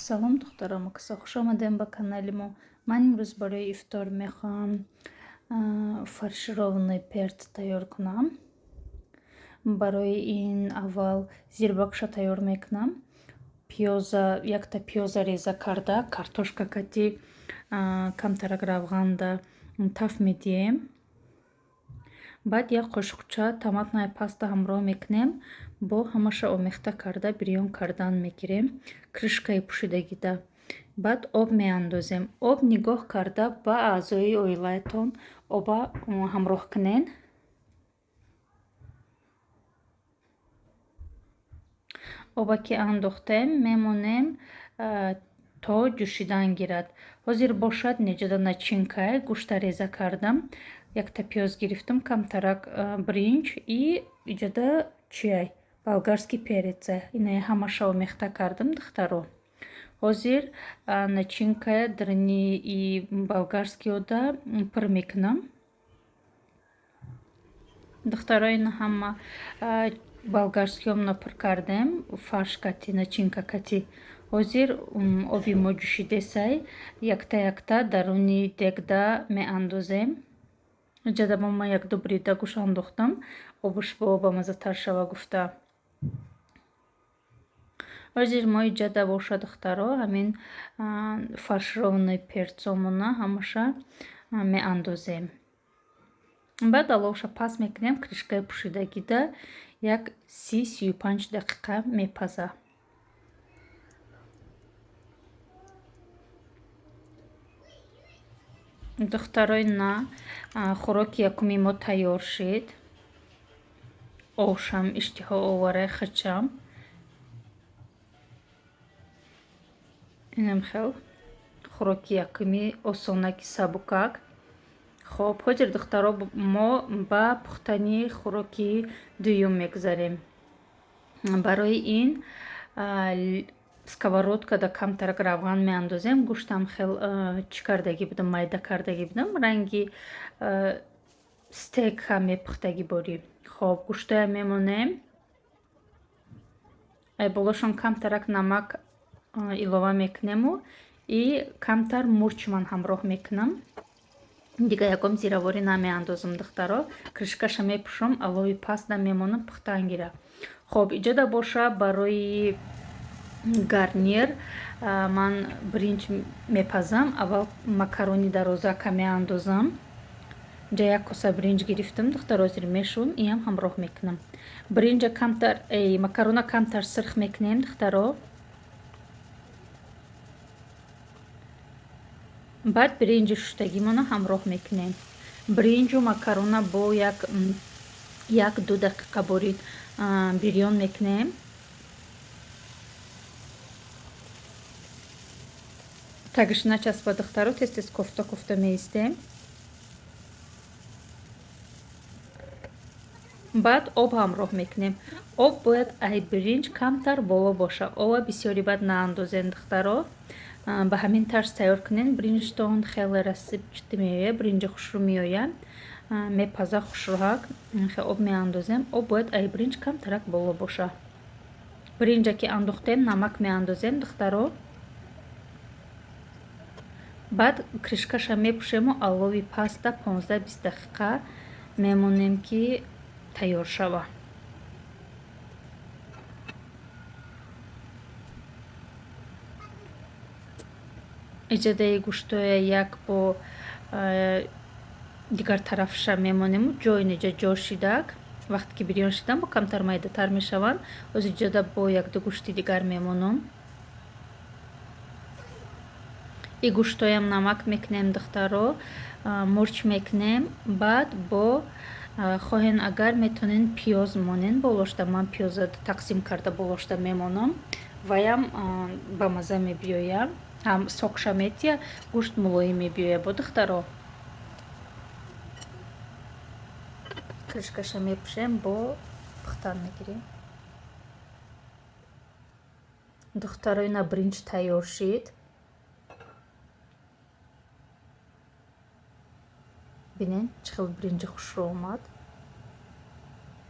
Салом, духтарам, касо, хуш омадем ба канали мо. Ман имрӯз барои ифтор мехоҳам фаршированный перц тайёр кунам. Барои ин аввал зирбакша тайёр мекунам. Пиёза, якта пиёза реза карда, картошка кати камтарак равғанда таф медиҳем. Баъд як қошуқча томатная паста ҳамроҳ мекунем, бо ҳамаша омехта карда бирён кардан мегирем крышкаи пӯшидагида. Баъд об меандозем. Об нигоҳ карда ба аъзои оилаятон оба ҳамроҳ кунен. Оба ки андохтем, мемонем то ҷӯшидан гирад. Ҳозир бошад, неҷада начинкае гӯшта реза кардам, якта пиёз гирифтам, камтарак бринҷ и иҷода чиай, болгарский переца. Инаи ҳамаша омехта кардам, духтаро. Ҳозир начинкая даруни и болгарскиода пур мекунам. Духтаро, ина ҳама болгарскиомона пур кардем, фарш кати, начинка кати. Ҳозир оби мо ҷӯшидесай, якта якта даруни дегда меандозем. Иҷода ман якду бурида гӯшт андохтам, обуш бо бамаззатар шава гуфта. Ҳозир мо иҷода боша, духтаро, ҳамин фаршированный перцомона ҳамаша меандозем. Баъд аловша паст мекунем, крышкаи пӯшидагида як 30-35 дақиқа мепаза. Духтарои, на хӯроки якуми мо тайёр шид. Ошам иштиҳо овара хачам. Инам хел хӯроки якуми осонаки сабукак. Хоб, ҳозир, духтаро, мо ба пухтани хӯроки дуюм мегузарем. Барои ин сковородкада камтарак равған меандозем. Гӯштам хел чӣ кардагӣ будам, майда кардагӣ будам, ранги стейк ҳам мепухтагӣ борӣ. Хоб, гӯштоя мемонем, ай болошон камтарак намак илова мекунему и камтар мурч ман ҳамроҳ мекунам. Дига ягон зираворӣ намеандозам, духтаро. Крышкаша мепӯшам, алови паст мемонам, пухтан гира. Хоб, иҷода боша, барои гарнир ман бринҷ мепазам. Аввал макарони дарозака меандозам. Инҷа як коса бринҷ гирифтам, духтаро, ҳозир мешӯм, иам ҳамроҳ мекунам. Бринҷа камтар, макарона камтар сирх мекунем, духтаро. Баъд биринҷи шуштагимона ҳамроҳ мекунем. Бринҷу макарона бо як 2 дақиқа бори бирён мекунем. Тагиш начаспа, духтаро, тез тез кофта кофта меистем. Баъд об ҳамроҳ мекунем. Об бояд ай биринҷ камтар боло боша. Оба бисёри баъд наандозем, духтаро. Ба ҳамин тарз тайёр кунен, бринҷтон хеле рассыпчатый меояд, бринҷи хушрӯ меояд, мепаза хушрӯҳак. Об меандозем, об бояд ай бринҷ камтарак боло боша. Бринҷа ки андохтем, намак меандозем, духтаро. Баъд крышкаша мепӯшему алови паста 15-20 дақиқа мемонем, ки тайёр шава. Иҷодаи гӯштоя як бо дигар тарафша мемонему, ҷой неҷа ҷо шидак. Вақте ки бирён шидан, бо камтар майдатар мешаванд. Оз иҷода бо якду гӯшти дигар мемонам. И гӯштоям намак мекунем, духтаро, мурч мекунем. Баъд бо хоҳен агар метавонен пиёз монен болошта. Ман пиёза тақсим карда болошта мемонам, ваям ба маза мебиёям, ҳам сокша метия, гӯшт мулоим мебиёяд бо, духтаро. Крышкаша мепӯшем, бо пухтан мегирем. Духтаро, ина бринҷ тайёр шид. Бинен, чӣ хел бринҷи хушрӯ омад,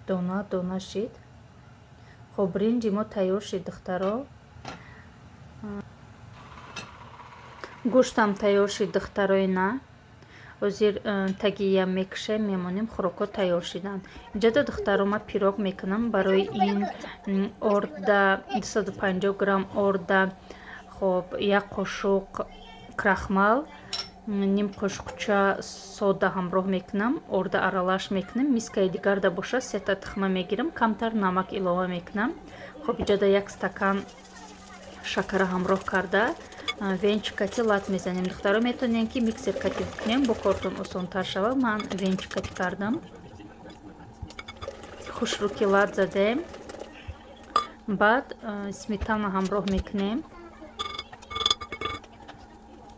дона дона шид. Хоб, бринҷи мо тайёр шид, духтаро. Гӯштам тайёр шид, духтарои на. Ҳозир тагиям мекушем, мемонем, хӯрокҳо тайёр шиданд. Инҷода, духтаро, ма пирог мекунам. Барои ин орда 250 грамм орда, хоб, як қошуқ крахмал, ним қошуқча сода ҳамроҳ мекунам. Орда аралаш мекунем. Мискаи дигарда боша сета тухма мегирам, камтар намак илова мекунам. Хоб, иҷода як стакан шакара ҳамроҳ карда, венчик кати лат мезанем. Духтаро, метавонем, ки миксер кати кунем, бо кортон осонтар шава. Ман венчик кати кардам. Хушрӯ ки лат задем, баъд сметана ҳамроҳ мекунем.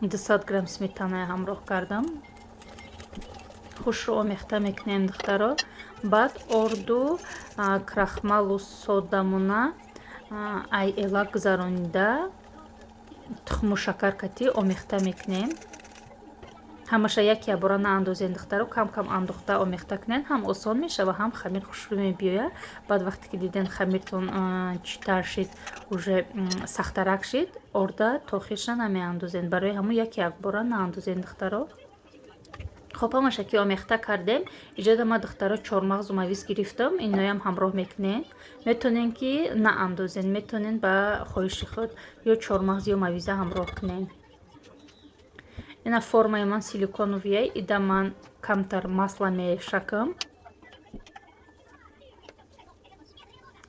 200 грамм сметана ҳамроҳ кардам. Хушрӯ омехта мекунем, духтаро. Баъд орду, крахмалу содамуна ай элак гузаронида, тухму шакар кати омехта мекунем. Ҳамаша як ябора наандозен, духтаро, кам кам андохта омехта кунен. Ҳам осон мешава, ҳам хамир хушрӯ мебиёяд. Баъд вақте ки диден, хамиртон читар шид, уже сахтарак шид, орда тохирша намеандозен. Барои ҳамун як якбора наандозен, духтаро. Хоб, ҳамаша ки омехта кардем, иҷода ма, духтаро, чормағзу мавиз гирифтам, иноям ҳамроҳ мекунем. Метавонем, ки наандозен, метавонем ба хоҳиши худ ё чормағз, ё мавиза ҳамроҳ кунем. Ина формаи ман силиконовия, ида ман камтар масло мешакам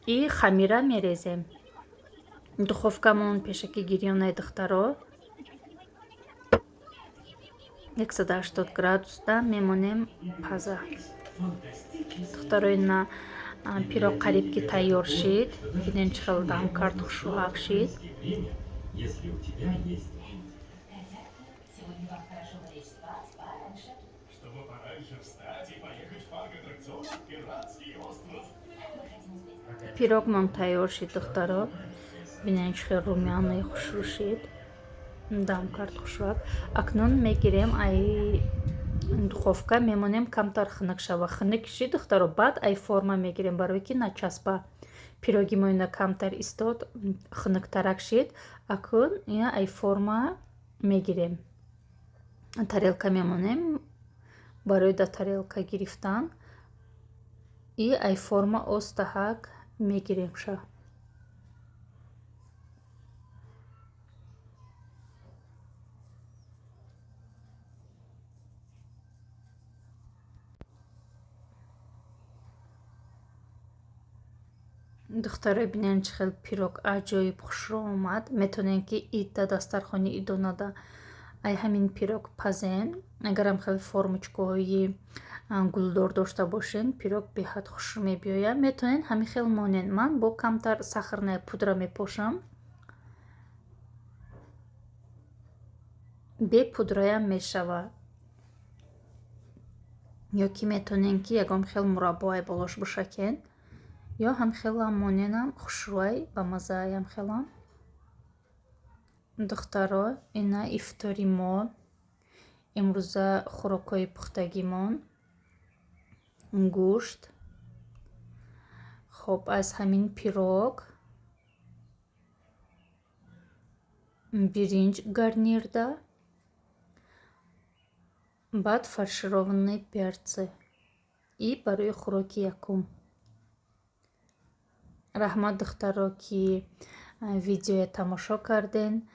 и хамира мерезем. Духовкамон пешаки гирёнай, духтаро, 180 градусда мемонем паза. Духтарои на, пирог қариб ки тайёр шид. Бинен, чӣ хел дам кард, хушрӯҳак шид. Если у тебя есть Сегодня вам хорошо бы лечь спать пораньше. Чтобы пораньше встать и поехать в парк аттракционов «Пиратский остров». Мы хотим успеть. Пирогмон тайёр шид, духтаро. Бинен, чӣ хел румяный хушрӯ шид, дам кард хушрӯҳак. Акнун мегирем, ай духовка мемонем, камтар хунук шава. Хунук шид, духтаро, баъд ай форма мегирем, барое ки начаспа. Пироги мо ина камтар истод, хунуктарак шид. Акнун ина ай форма мегирем, тарелка мемонем барои да тарелка гирифтан и ай форма остаҳак мегирем ша. Духтаро, бинен, чӣ хел пирог аҷоиб хушрӯ омад. Метавонем, ки идда дастархони идонада ай ҳамин пирог пазен. Агарам хеле формочкаҳои гулдор дошта бошен, пирог беҳад хушрӯ мебиёяд. Метавонед ҳамин хел монен. Ман бо камтар сахарная пудра мепошам. Бе пудраям мешавад. Ё ки метавонем, ки ягон хел мураббо ай болош бошакен, ё ҳам хелам моненам, хушрӯай, ба маззаям хелам. Духтаро, ина ифтори мо имрӯза, хӯрокҳои пухтагимон: гӯшт, хоб, аз ҳамин пирог, биринҷ гарнирда, баъд фаршированные перцы и барои хӯроки якум. Раҳмат, духтаро, ки видеоя тамошо карден.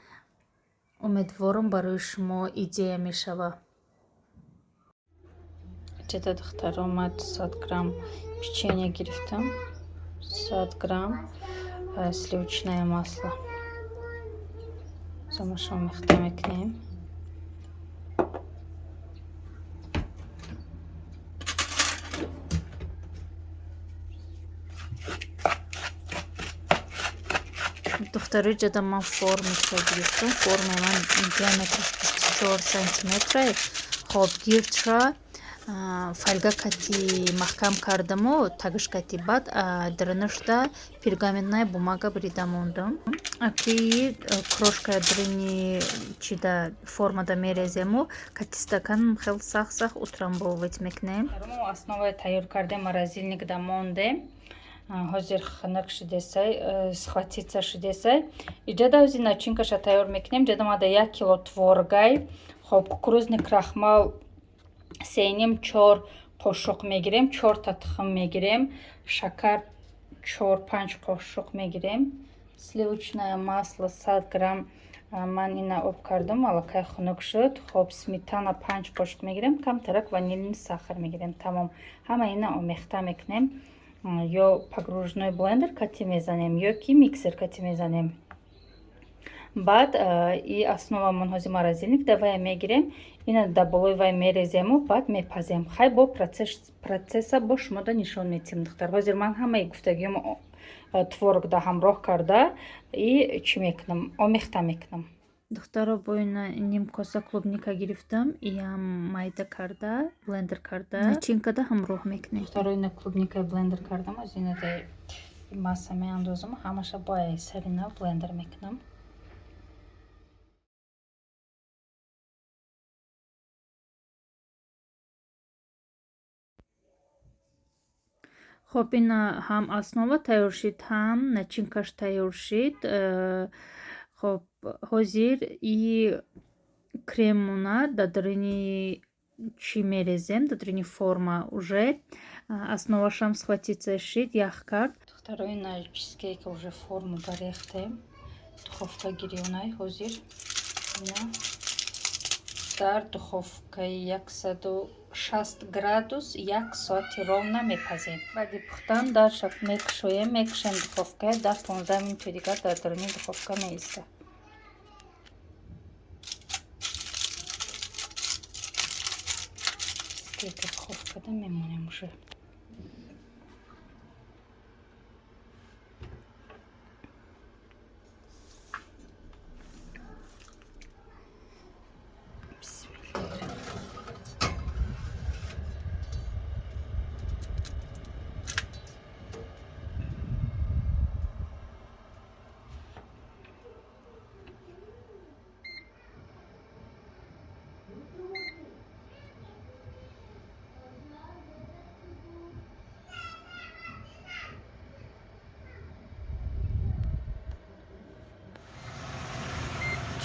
Умедворам, барои шумо идея мешава. Ҷада, духтаро, ма 200 грамм печенье гирифтам, 100 грамм сливочное масло. Замаша омехта мекунем. Духтарои ҷада, ман формаша гирифтам. Формаи ман диаметраш 24 сантиметра. Хоб, гирдша фольга кати маҳкам кардаму тагиш кати, баъд даринашда пергаментная бумага бирида мондам. Аки крошка дарини чида формада мерезему, кати стакан хел сахт сахт утрамбовать мекунем. Основа тайёр кардем, морозильникда мондем. Ҳозир хунук шидесай, схватиться шидесай. Иҷада ҳозир начинкаша тайёр мекунем. Иҷада мада 1 кило творогай. Хоб, кукурузный крахмал 3,5-4 қошуқ мегирем, 4та тухм мегирем, шакар 4-5 қошуқ мегирем, сливочное масло 100 грамм. Ман ина об кардам, аллакай хунук шуд. Хоб, сметана 5 қошуқ мегирем, камтарак ванильный сахар мегирем. Тамом, ҳама ина омехта мекунем. Ё погружной блендер кати мезанем, ё ки миксер кати мезанем. Баъд и основамон ҳозир морозильник да вая мегирем, ина да болои вай мерезему, баъд мепазем. Хай, бо процесса бо шумода нишон медиҳем, духтар. Ҳозир ман ҳамаи гуфтагиёмо творог да ҳамроҳ карда и чӣ мекунам, омехта мекунам. Духтаро, бо ина ним коса клубника гирифтам, иам майда карда блендер карда начинкада ҳамроҳ мекунем. Духтаро, ина клубникаи блендер кардам, аз ина да масса меандозам, ҳамаша бо сари нав блендер мекунам. Хоб, ина ҳам основа тайёр шид, ҳам начинкаш тайёр шид. Хоб, ҳозир и кремона дар даруни чӣ мерезем, дар даруни форма. Уже основашам схватиться шид, ях кард. Духтаро, ина чизкейка уже форму барехтем, духовка гирёнай. Ҳозир ина дар духовкаи 160 градус як соати ровно мепазем. Баъди пухтан дарша мекушоем, мекушем духовкая, 10-15 минути дигар дар даруни духовка меистад. Чизкейка духовкада мемонем уже.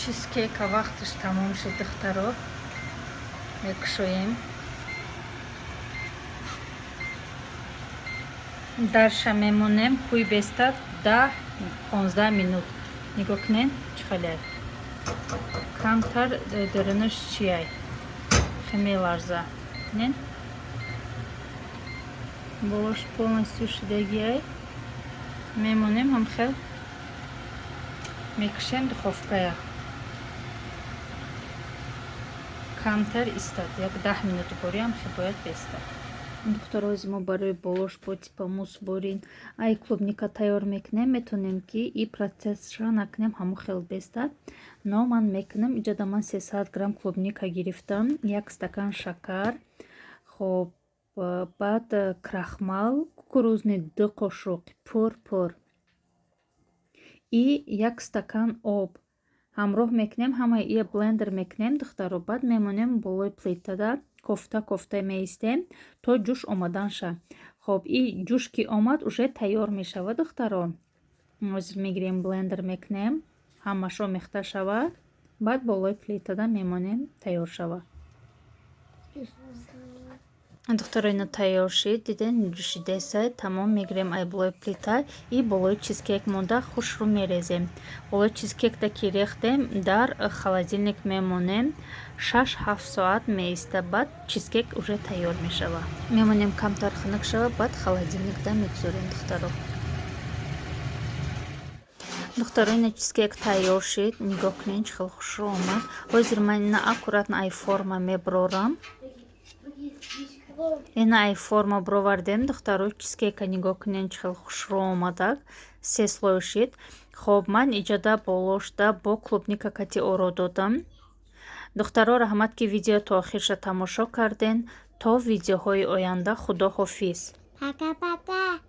Чизкейка вақташ тамом шуд, духтаро, мекушоем. Дарша мемонем, кӯй бестад 10-15 минут. Нигоҳ кунед, чӣ хеле камтар дарунаш чиай, хе меларза. Бинед, болош полностью шидагиай. Мемонем ҳамхел, мекушем духовкая, камтар истад, як 10 минуту бориам хе бояд бестад. Духтаро, ҳозир мо барои болош бо типа мусс борин ай клубника тайёр мекунем. Метавонем ки и процессша накунем, ҳамон хел бестад, но ман мекунам. Иҷода ман 300 грамм клубника гирифтам, як стакан шакар, хоб, баъд крахмал кукурузный 2 қошуқ пур пур и як стакан об ҳамроҳ мекунем. Ҳамаи ия блендер мекунем, духтаро. Баъд мемонем болои плитада, кофта кофта меистем то ҷӯш омаданша. Хоб, и ҷӯш ки омад, уже тайёр мешавад, духтаро. Ҳозир мегирем, блендер мекунем, ҳамаш омехта шавад, баъд болои плитада мемонем, тайёр шавад. Духтаро, ина тайёр шид, диден, ҷӯшидесай. Тамом, мегирем ай болои плита и болои чизкейк монда хушрӯ мерезем. Болои чизкейкда ки рехтем, дар холодильник мемонем, 6-7 соат меиста, баъд чизкейк уже тайёр мешавад. Мемонем, камтар хунук шавад, баъд холодильникда мегузорем, духтаро. Духтаро, ина чизкейк тайёр шид, нигоҳ кунед, чӣ хел хушрӯ омад. Ҳозир ман ина аккуратно ай форма меброрам. Ина ай форма бировардем, духтаро. Чизкейка нигоҳ кунед, чӣ хел хушрӯ омадак, се слой шид. Хоб, ман иҷода болошда бо клубника кати оро додам. Духтаро, раҳмат, ки видео то охирша тамошо карден. То видеоҳои оянда, худо ҳофиз. Пока-пока.